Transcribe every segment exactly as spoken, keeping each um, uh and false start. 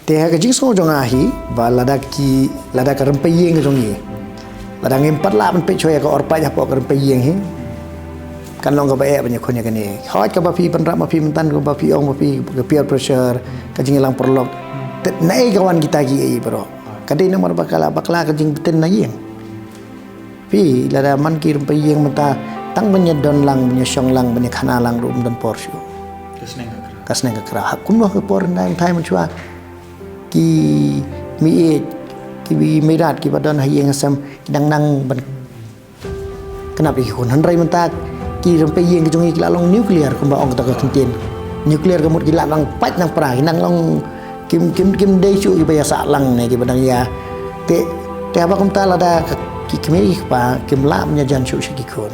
Te ha ka jingsngew jong nga hi, ba lada ki, lada ka rympei ïing ka jong ngi, lada ngim pat lah ban peit shuwa ïa ka orpah hapoh ka rympei ïing hi, kan long kaba eh ban ïakhun ïa kane. Hooid, kaba phi bynrap ma phi mynta, kaba phi ong ma phi ka peer pressure, ka jingïalang paralok. Te naei ka wan kita kiei baroh? Ka dei namar ba ka la bakla ka jingbtin na ïing. Phi, lada man ki rympei ïing mynta, tang ban ïadon lang, ban ïashong lang, ban ïakhana lang ruh ym don por shuh. Ka sneng ka kra. Ka sneng ka kra. Ha kumno ka por, nang thai mynshuwa ki mei, ki mei rat, kiba don ha ïing ha sem, ki dang nang ban kynap ïa ki khun. Hynrei mynta ki rympei ïing ki jong ngi ki la long nuclear, kumba ong kata ka kyntien. Nuclear ka mut ki la nang pait nang pra, ki nang long, kim, kim, kim dei shuh kiba ïasah lang ne kiba dang ïa. Te, te haba kumta lada ka, ki kmie ki kpa kim lah ban ïajan shuh sha ki khun,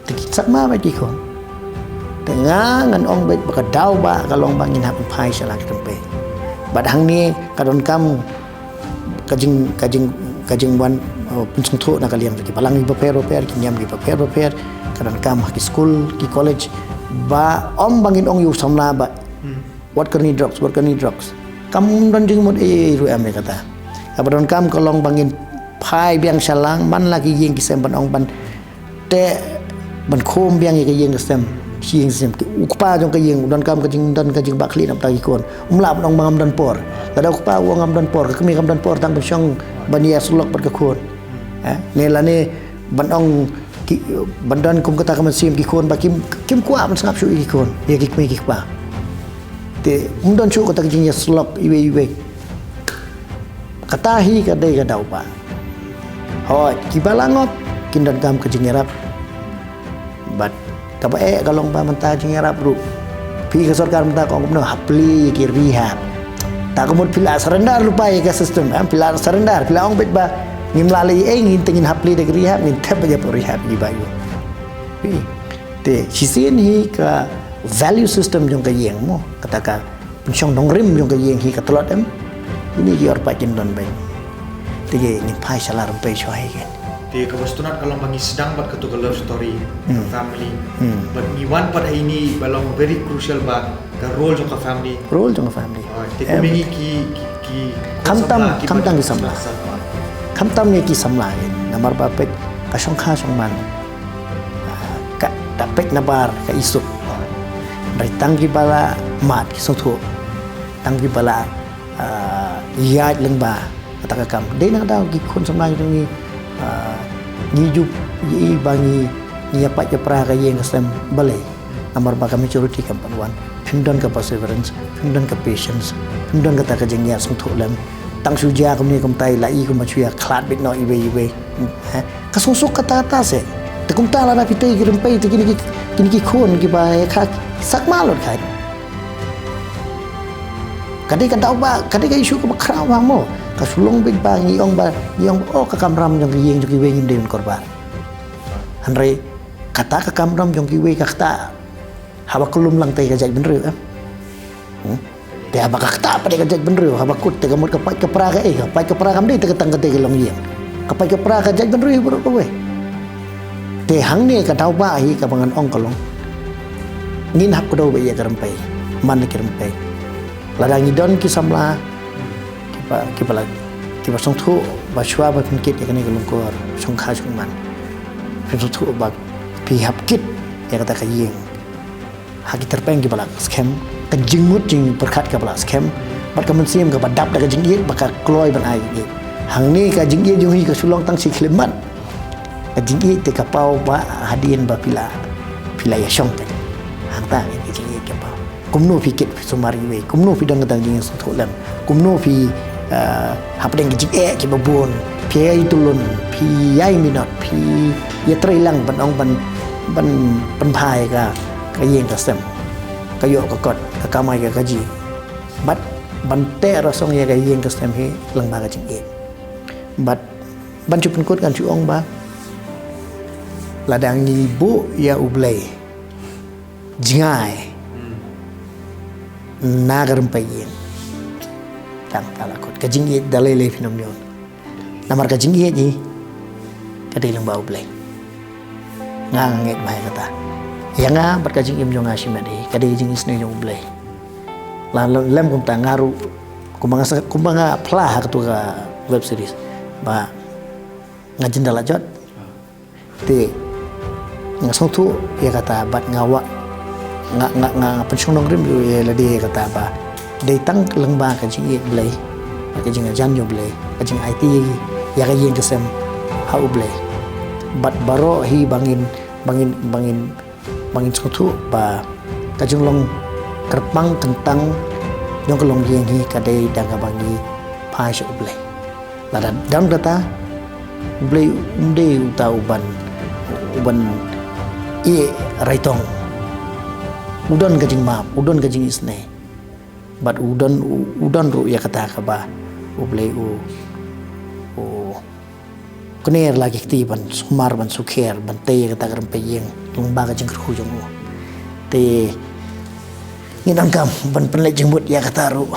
te kin sakma beit ki khun. Te nga ngan ong beit ba ka daw ba ka long ba ngin hap ban phai sha la ka rympei. Bad hangne ka donkam ka jing, ka jing, ka jingwan, uh, pynsngewthuh na ka liang jong ki balang kiba pher ba pher, ki niam kiba pher ba pher. Ka donkam ha ki skul, ki college, ba ym ba ngin ong ïa u samla ba wat kyrni drugs, wat kyrni drugs. Kam don jingmut ei ei ruh em ïa kata. Kaba donkam ka long ba ngin phai biang sha la, man la ki ïing ki sem, ban ong ban te, ban khum biang ïa ka ïing ka sem, ïing sem. Ki, u kpa jong ka ïing u donkam ka jingdon ka jingbakla na bynta ki khun. Um lah ban ong ba ngam don por. Lada u kpa u ong ngam don por, ka kmie kam don por tang ban shong ban ïasyllok bad ka khun. Eh, ne lane ban ong ki, ban don kum kata ka mynsiem ki khun ba kim, kim kwah ban sngap shuh ïa ki khun, ïa ki kmie ki kpa. Te um don shuh kata ka jingïasyllok iwei iwei. Kata hi ka dei ka daw ba. Hooid, kiba la ngop kin donkam ka jingïarap. Bad kaba eh ka long ba mynta jingïarap ruh, phi, ka sorkar mynta ka ong kumno, hap plie ïa ki rehab. Ta ka mut phi la surrender lypa ïa ka system, em, phi la surrender, phi la ong beit ba ngim lah leh ei ei, ngin te ngin hap plie da ki rehab, ngin thep beit ïa phi rehab ïa ki ba ïoh. Phi, te shisien hi ka value system jong ka ïing mo, kata ka pynshong nongrim jong ka ïing hi ka tlot em. Ine ki orpah kin don beit. Te ngin phai sha la rympei shuwa hi. Te kaba sngewtynnat ka long ba ngi sdang bad kato ka love story, ka family. Bad ngi wan pat ha ine ba long very crucial ba ka role jong ka family. Role jong ka family. Oh, te kum ngi ki, ki, ki khamtam, samla, ki khamtam ki samla. Khamtam ngi ki samla, namar ba peit ka shongkha shongman. Ah, ka, da peit na bar ka isuk. Hynrei tang kiba la mad ki sngewthuh. Tang kiba la, ah, ïaid lyngba kata ka kam. Dei na ka daw ki khun samla ki jong ngi, ah, ngi ju ïohi ba ngi, ngi ïa pait ïa pra ka ïing ka sem balei. Namar ba ka maturity kam pat wan. Phim don ka perseverance, phim don ka patience, phim don kata ka jingïasngewthuh lem. Tang shu jia kumne kumtai, la i kumba shu ïa khlad beit noh iwei iwei. Eh, ka suk suk kata kata se. Te kumta lada phi tei ki rympei te kine ki, kine ki khun kiba ïa kha sakma lut kha. Ka dei ka daw ba, ka dei ka issue kaba khraw ba mo. Ka shu long beit ba ngi ong ba, ngi ong ba, oh, ka kamram jong ki ïing jong kiwei ngim dei ban kyrpad. Hynrei kata ka kamram jong kiwei ka ktah haba ka lum lang te ka jaitbynriew, em. Hmm? Te haba ka ktah pat ïa ka jaitbynriew, haba kut te ka mut ka pait ka pra ka, eh, ka pait ka pra kam dei te ka tang kata ka longïing. Ka pait ka pra ka jaitbynriew baroh kawei. Te hangne ka daw ba hi kaba ngan ong ka long, ngin hap kdew beit ïa ka rympei, man la ki rympei. Lada ngi don ki samla kiba, kiba la, kiba sngewthuh ba shuwa ba phin kit ïa kane ka lyngkor shongkha shongman, phin sngewthuh ba phi hap kit ïa kata ka ïing ha ki tyrpeng kiba la skhem, ka jingmut jingpyrkhat kaba la skhem, bad ka mynsiem kaba dap da ka jingïeit ba ka kloi ban ai ïeit. Hangne ka jingïeit jong ngi ka shu long tang shi khyllipmat. Ka jingïeit te ka paw ba hadien ba phi la, phi la ïashong te. Hangta ka jingïeit ka paw. Kumno phi kit phi sumar iwei, kumno phi don kata ka jingïasngewthuh lem, kumno phi, eh, hapdeng ki jingeh kiba bun, phi ïai tulun, phi ïai minot, phi ïatrei lang ban ong ban, ban pynbha ïa ka, ka ïing ka sem, ka ïoh ka kot, ka kamai ka kajih. Bad ban teh rasong ïa ka ïing ka sem hi lyngba ka jingïeit. Bad ban shu pynkut ngan shu ong ba lada ngi buh ïa U Blei jngai na ka rympei ïing, tang ta la kut ka jingïeit da lei lei phin ym ñion. Namar ka jingïeit hi ka dei lyngba U Blei. Nga nga ngeit bha ïa kata. Ïa nga bad ka jingim jong nga shimet hi ka dei ka jingisynei jong U Blei. La lem kumta nga ruh Kumba nga sa- kumba nga phla ha katu ka web series ba nga jin da la jot. Te nga sngewthuh ïa kata bad nga wa nga nga nga pynshong nongrim ïa lade ïa kata ba dei tang lyngba ka jingïeit Blei, ka jingïajan ïa Blei, ka jingaiti ïa ka ïing ka sem ha U Blei. Bad baroh hi ba ngin ba ngin ba ngin ba ngin sngewthuh ba ka jinglong kyrpang kyntang jong ka longïing hi ka dei da kaba ngi phai sha U Blei. Lada don kata, U Blei um dei uta uban uban ïeh raitong. U don ka jingmap, u don ka jingisynei. Bad u don u, u don ruh ïa kata kaba U Blei u u kner la ki kti ban sumar ban sukher ban tei ïa kata ka rympei ïing lyngba ka jingkyrkhu jong u. Te ngi donkam ban pynleit jingmut ïa kata ruh.